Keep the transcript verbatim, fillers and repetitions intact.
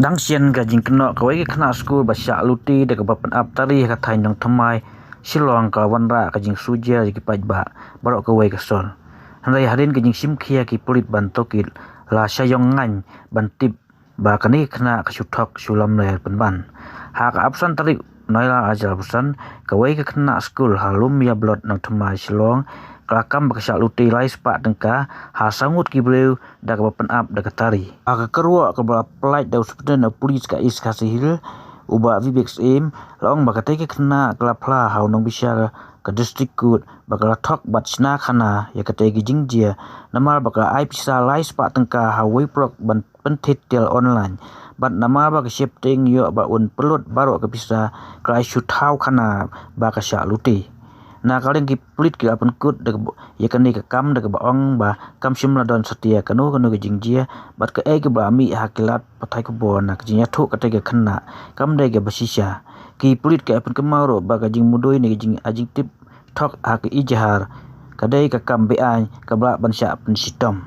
Dang shen ka jingkynnoh kawei ka khynnah skul ba shah luti da kaba pynap tari ha ka thaiñ Nongthymmai, Shillong, ka la wanrah ka jingsuja ïa ki paidbah baroh kawei ka sor. Hynrei hadien ka jingshim khia ki pulit ban tohkit, la sha ïong ngaiñ ban tip ba kane ka khynnah ka shu thok shu lamler pynban. Ha ka arphew san tarik Nailar arhajar arphew san, kawei ka khynnah skul ha Lumia Block, Nongthymmai, Shillong, ka la kam ba ka shah luti lai spah tyngka ha saw ngut ki briew da kaba pynap da ka tari. Ha ka kyrwoh kaba la pyllait da u Superintendent of Police ka East Khasi Hills, u Bah Vivek Syiem, la ong ba katei ka khynnah ka la phla ha u nongbishar ka District Court ba ka la thok bad shna khana ïa katei ka jingjia, namar ba ka la ai pisa lai spah tyngka ha uwei u paralok ban pynthit tel online. Bad namar ba ka sheptieng ïoh ba un pynlut baroh ka pisa, ka la shu thaw khana ba ka shah luti. Na ka liang ki pulit ki la pynkut da kaba, ïa kane ka kam da kaba ong ba kam shym la don satia kano kano ka jingjia bad kaei kaba la mih ha ki lad pathai khubor na ka jingïathuh katei ka khynnah kam dei kaba shisha. Ki pulit ki la pynkynmaw ruh ba ka jingmudui ne ka jing, ka jingtip thok ha ka ejahar ka dei ka kam be-aiñ kaba lah ban shah pynshitom.